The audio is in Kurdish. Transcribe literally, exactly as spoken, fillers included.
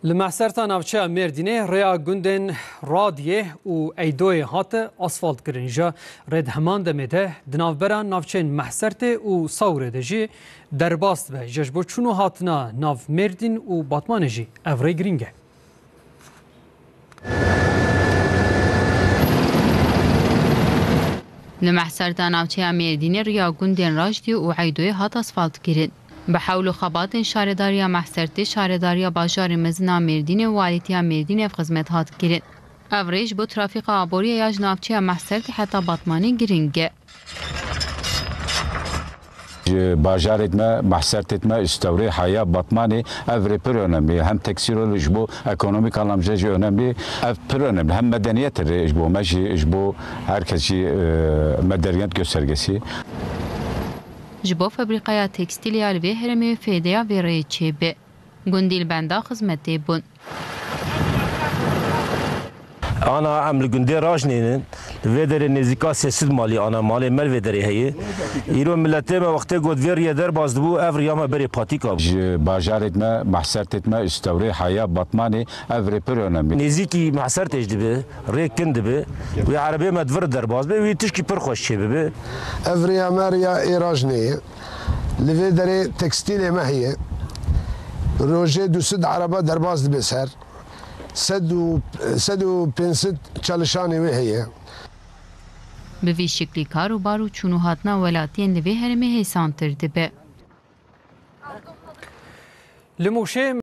Li Mehserta navçeya Mêrdînê rêya gundên Radiyê û Eydoyê hate asfaltkirin. Ji rê di heman demê de di navbera navçeyên Mehsertê û Sawrê de jî derbas dibe. Ji bo çûn û hatina nav Mêrdîn û Batmanê jî ev rê girîng e. Li Mehserta navçeya Mêrdînê riya gundên Rajdî û Eydoyê hat asfaltkirin. Bi hewl û xebatên şaredariya Mehsertê, şaredariya bajarê mezin a Mêrdînê û walîtiya Mêrdînê ev xizmet hat kirin. Ev rê ji bo trafîka aboriyê ya ji navçeya Mehsertê heta Batmanê girîng e. Ji bajarê me, Mehsertê me, Stewrê, Heya, Batmanê, ev rê pir önemli. Hem teksîl ol ji bo ekonomîk anlamda jî önemli. Ev pir önemli. Hem medeniyet rê ji bo me jî, ji bo herkes jî, e, medeniyet göstergesi. Ji bo fabrîkaya tekstîlê ya li vê herêmê fêdeya vê rêyê çêbe. Gundî li benda xizmetê bûn. Ana em li gundê Rajnê ne, li vê derê nêzîka sê sed malî ana malê me li vê derê heye. Îro miletê me wextê got vê riyê derbas dibû, ev riya me berê patîka bû. Ji bajarê me, Mehsertê me, Stewrê, Heya, Batmanê, ev rê pir önemli. Nêzîkî Mehsertê jî dibe, rê kin dibe. Wê erebê me di vir derbas be, wî tişkî pir xweş çê bibe. Ev riya me riya ê Rajnê ye. Li vê derê tekstîlê me heye. Rojê du sed ereba derbas dibe ser. Sed û, sed û pênc sed çalışanê wê heye. Bi vî şiklî kar û bar û çûn û hatina welatiyên li vê herêmê hêsantir dibe. Li Mûşê